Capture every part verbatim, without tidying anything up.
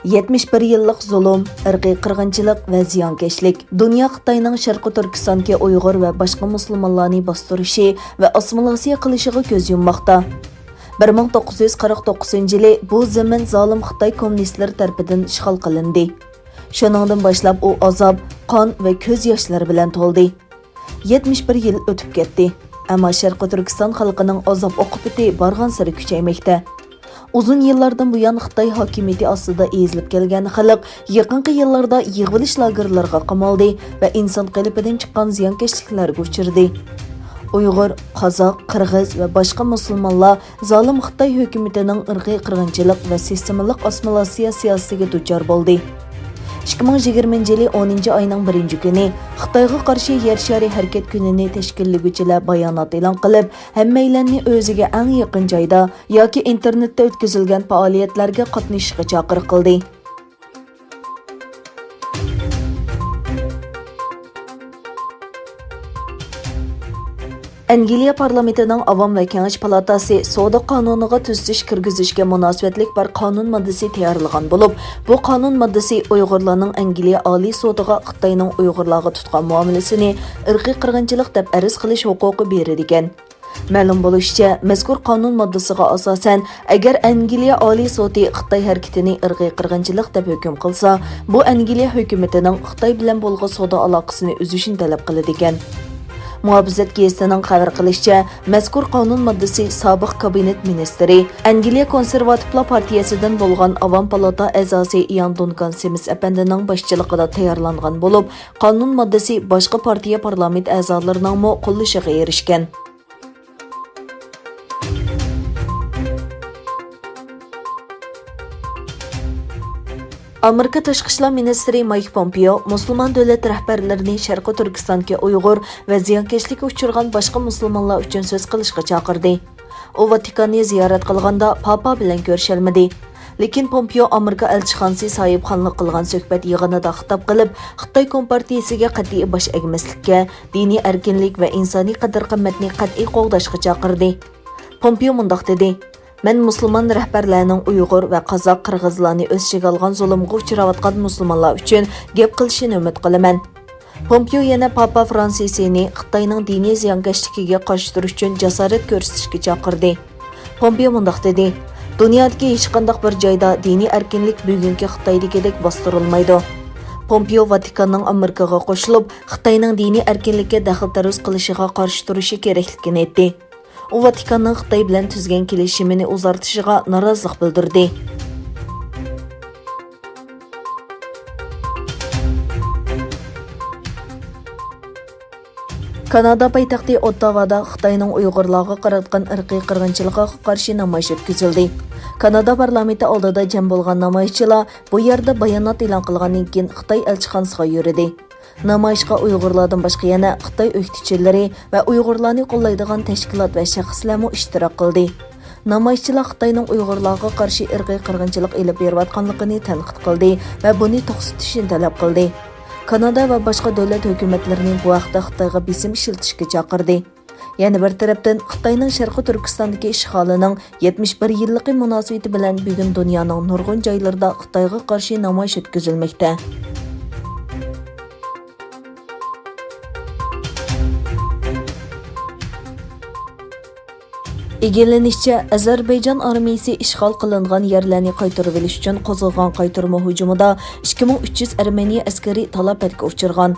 يەتمىش بىر يىللىق زۇلۇم، ئىرقىي قىرغىنچىلىق ۋە زىيانكەشلىك. دۇنيا خىتاينىڭ شەرقىي تۈركىستاندىكى ئۇيغۇر ۋە باشقا مۇسۇلمانلارنى باستۇرۇشى ۋە ئاسسىمىلياتسىيە قىلىشىغا كۆز يۇمماقتا. بىر مىڭ توققۇز يۈز قىرىق توققۇزىنچى يىلى بۇ زېمىن زالىم خىتاي كوممۇنىستلىرى تەرىپىدىن ئىشغال قىلىندى. شۇنىڭدىن باشلاپ ئۇ ئازاب، قان ۋە كۆز ياشلىرى بىلەن تولدى. يەتمىش بىر يىل ئۆتۈپ كەتتى، ئەمما شەرقىي تۈركىستان خەلقىنىڭ ئازاب ئوقۇبىتى بارغانسېرى كۈچەيمەكتە. ئۇزۇن يىللاردىن بۇيان خىتاي ھاكىمىيىتى ئاستىدا ئېزىلىپ كەلگەن خەلق يېقىنقى يىللاردا يىغىۋېلىش لاگېرلىرىغا قامالدى ۋە ئىنسان قېلىپىدىن چىققان زىيانكەشلىكلەرگە ئۇچرىدى. ئۇيغۇر، قازاق، قىرغىز ۋە باشقا مۇسۇلمانلار زالىم خىتاي ھۆكۈمىتىنىڭ ئىرقىي قىرغىنچىلىق ۋە سىستېمىلىق ئاسسىمىلياتسىيە سىياسىتىگە دۇچار بولدى. ئىككى مىڭ يىگىرمىنچى يىلى ئونىنچى ئاينىڭ بىرىنچى كۈنى خىتايغا قارشى يەر شارى ھەرىكەت كۈنىنى تەشكىللىگۈچىلەر بايانات ئېلان قىلىپ، ھەممەيلەننى ئۆزىگە ئەڭ يېقىن جايدا ياكى ئىنتېرنېتتا ئۆتكۈزۈلگەن پائالىيەتلەرگە قاتنىشىشقا چاقىرىق قىلدى. ئەنگلىيە پارلامېنتىنىڭ ئاۋام ۋە كېڭەش پالاتاسى سودا قانۇنىغا تۈزىتىش كىرگۈزۈشكە مۇناسىۋەتلىك بىر قانۇن ماددىسى تەييارلىغان بولۇپ، بۇ قانۇن ماددىسى ئۇيغۇرلارنىڭ ئەنگلىيە ئالىي سوتىغا خىتاينىڭ ئۇيغۇرلارغا تۇتقان مۇئامىلىسىنى ئىرقىي قىرغىنچىلىق دەپ ئەرز قىلىش ھوقۇقى بېرىدىكەن. مەلۇم بولۇشىچە، مەزكۇر قانۇن ماددىسىغا ئاساسەن، ئەگەر ئەنگلىيە ئالىي سوتى خىتاي ھەرىكىتىنى ئىرقىي قىرغىنچىلىق دەپ ھۆكۈم قىلسا، بۇ ئەنگلىيە ھۆكۈمىتىنىڭ خىتاي بىلەن بولغان سودا ئالاقىسىنى ئۈزۈشىنى تەلەپ قىلىدىكەن. مۇھاپىزەت گېزىتىنىڭ خەۋەر قىلىشىچە، مەزكۇر قانۇن ماددىسى سابىق كابىنېت مىنىستىرى، ئەنگلىيە كونسېرۋاتىپلار پارتىيەسىدىن بولغان ئاۋام پالاتا ئەزاسى يان دۇنكان سىمىس ئەپەندىنىڭ باشچىلىقىدا تەييارلانغان بولۇپ، قانۇن ماددىسى باشقا پارتىيە پارلامېنت ئەزالىرىنىڭمۇ قوللىشىغا ئېرىشكەن. ئامېرىكا تاشقى ئىشلار مىنىستىرى مايك پومپېئو مۇسۇلمان دۆلەت رەھبەرلىرىنى شەرقىي تۈركىستاندىكى ئۇيغۇر ۋە زىيانكەشلىككە ئۇچرىغان باشقا مۇسۇلمانلار ئۈچۈن سۆز قىلىشقا چاقىردى. ئۇ ۋاتىكاننى زىيارەت قىلغاندا پاپا بىلەن كۆرۈشەلمىدى. لېكىن پومپېئو ئامېرىكا ئەلچىخانىسى ساھىبخانلىق قىلغان سۆھبەت يىغىنىدا خىتاب قىلىپ، خىتاي كومپارتىيىسىگە قەتئىي باش ئەگمەسلىككە، دىنىي ئەركىنلىك ۋە ئىنسانىي قەدىر-قىممەتنى قەتئىي قوغداشقا چاقىردى. پومپېئو مۇنداق دېدى، مەن مۇسۇلمان رەھبەرلەرنىڭ ئۇيغۇر ۋە قازاق، قىرغىزلارنى ئۆز ئىچىگە ئالغان زۇلۇمغا ئۇچراۋاتقان مۇسۇلمانلار ئۈچۈن گەپ قىلىشىنى ئۈمىد قىلىمەن. پومپېئو يەنە پاپا فرانسىسنى خىتاينىڭ دىنىي زىيانكەشلىكىگە قارشى تۇرۇش ئۈچۈن جاسارەت كۆرسىتىشكە چاقىردى. پومپېئو مۇنداق دېدى، دۇنيادىكى ھېچقانداق بىر جايدا دىنىي ئەركىنلىك بۈگۈنكى خىتايدىكىدەك باستۇرۇلمايدۇ. پومپېئو ۋاتىكاننىڭ ئامېرىكىغا قوشۇلۇپ، خىتاينىڭ دىنىي ئەركىنلىككە دەخلى-تەرۇز قىلىشىغا قارشى تۇرۇشى كېرەكلىكىنى ئېيتتى. ئۇ ۋاتىكاننىڭ خىتاي بىلەن تۈزگەن كېلىشىمىنى ئۇزارتىشىغا نارازىلىق بىلدۈردى. كانادا پايتەختى ئوتتاۋادا خىتاينىڭ ئۇيغۇرلارغا قاراتقان ئىرقىي قىرغىنچىلىقىغا قارشى نامايىش ئۆتكۈزۈلدى. كانادا پارلامېنتى ئالدىدا جەم بولغان نامايىشچىلار بۇ يەردە بايانات ئېلان قىلغاندىن كېيىن خىتاي ئەلچىخانىسىغا يۈرىدى. نامايىشقا ئۇيغۇرلاردىن باشقا يەنە خىتاي ئۆكتىچىلىرى ۋە ئۇيغۇرلارنى قوللايدىغان تەشكىلات ۋە شەخسلەرمۇ ئىشتىراك قىلدى. نامايىشچىلار خىتاينىڭ ئۇيغۇرلارغا قارشى ئىرقىي قىرغىنچىلىق ئېلىپ بېرىۋاتقانلىقىنى تەنقىد قىلدى ۋە بۇنى توختىتىشىنى تەلەپ قىلدى. كانادا ۋە باشقا دۆلەت ھۆكۈمەتلىرىنى بۇ ھەقتە خىتايغا بېسىم ئىشلىتىشكە چاقىردى. يەنە بىر تەرەپتىن، خىتاينىڭ شەرقىي تۈركىستاندىكى ئىشغالىنىڭ يەتمىش بىر يىللىقى مۇناسىۋىتى بىلەن بۈگۈن دۇنيانىڭ نۇرغۇن جايلىرىدا خىتايغا قارشى نامايىش ئۆتكۈزۈلمەكتە. ئىگىلىنىشىچە، ئەزەربەيجان ئارمىيىسى ئىشغال قىلىنغان يەرلەرنى قايتۇرۇۋېلىش ئۈچۈن قوزغىغان قايتۇرما ھۇجۇمىدا ئىككى مىڭ ئۈچ يۈز ئەرمېنىيە ئەسكىرى تالاپەتكە ئۇچرىغان.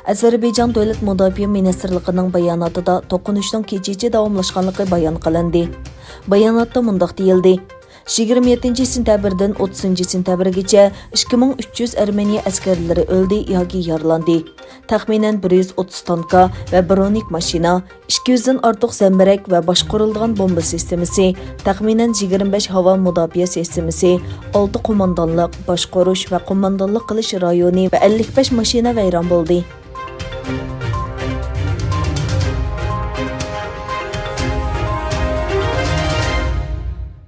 ئەزەربەيجان دۆلەت مۇداپىئە مىنىستىرلىقىنىڭ باياناتىدا توقۇنۇشنىڭ كېچىچە داۋاملاشقانلىقى بايان قىلىندى. باياناتتا مۇنداق دېيىلدى، يىگىرمە يەتتىنچى سېنتەبىردىن ئوتتۇزىنچى سېنتەبىرگىچە ئىككى مىڭ ئۈچ يۈز ئەرمېنىيە ئەسكەرلىرى ئۆلدى ياكى يارىلاندى. تەخمىنەن بىر يۈز ئوتتۇز تانكا ۋە بىرونىك ماشىنا، ئىككى يۈزدىن ئارتۇق زەمبىرەك ۋە باشقۇرۇلىدىغان بومبا سىستېمىسى، تەخمىنەن يىگىرمە بەش ھاۋا مۇداپىئە سىستېمىسى، ئالتە قوماندانلىق، باشقۇرۇش ۋە قوماندانلىق قىلىش رايونى ۋە ئەللىك بەش ماشىنا ۋەيران بولدى.